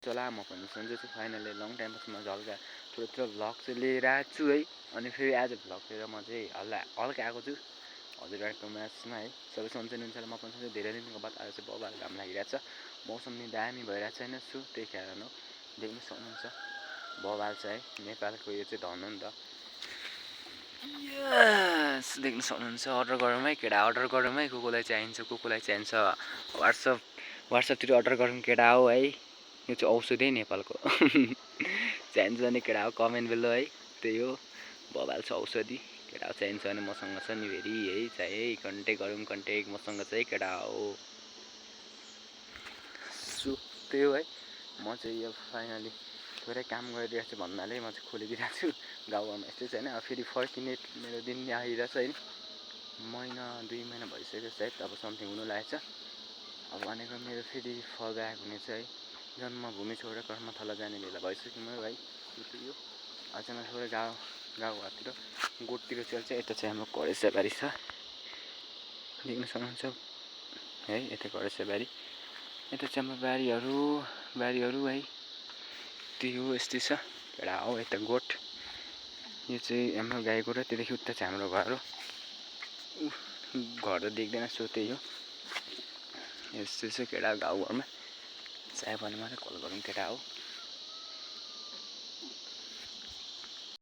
चला म पनि सन्चै छु फाइनली लङ टाइमपछि म हल्का थोरै भ्लग चाहिँ लिएर आएको छु है अनि फेरि आज भ्लग लिएर म चाहिँ हल्का आएको छु हजुरहरूको म्याचमा है सबै सन्चै हुनुहुन्छ म पनि सन्चै धेरै दिनको बाद आज चाहिँ बबाल घाम लागिरहेको छ मौसम नि दामी भइरहेको छैन छु त्यही कारण हो देख्न सक्नुहुन्छ बबाल छ है नेपालको यो चाहिँ धन हो नि त यस देख्न सक्नुहुन्छ अर्डर गरौँ है केटा अर्डर गरौँ है कोलाई चाहिन्छ वाट्सएपतिर अर्डर गरौँ केटा हो है यो चाहिँ औषधि नेपालको चाहिन्छ भने केटा हो कमेन्ट बेलो है त्यही हो बबाल छ औषधि केटा चाहिन्छ भने मसँग छ नि फेरि है चाहिँ कन्ट्याक्ट गरौँ कन्ट्याक्ट मसँग चाहिँ केटा हो सो त्यही हो है म चाहिँ यो फाइनली थोरै काम गरिरहेको छु भन्नाले म चाहिँ खोलिदिरहेको छु गाउँमा यस्तै छैन अब फेरि फर्किने मेरो दिन आइरहेछ होइन महिना 2 महिना भइसक्यो सायद अब समथिङ हुनु लागेको छ अब भनेको मेरो फेरि फल ब्याक हुने छ है जन्मभूमि छोडेर कर्मथला जाने बेला भइसक्यो मेरो है यो अझ म थोरै गाउँघरतिर गोठतिर चल्छ यता चाहिँ हाम्रो करेसेबारी छ देख्न सक्नुहुन्छ है यता करेसेबारी यता चाहिँ हाम्रो बारीहरू है त्यही हो यस्तै छ केटा हो यता गोठ यो चाहिँ हाम्रो गाईको र त्योदेखि उता चाहिँ हाम्रो घर हो घर त देख्दैन सो त्यही हो यस्तै छ केटा गाउँघरमा चाहियो भने मात्रै कल गरौँ केटा हो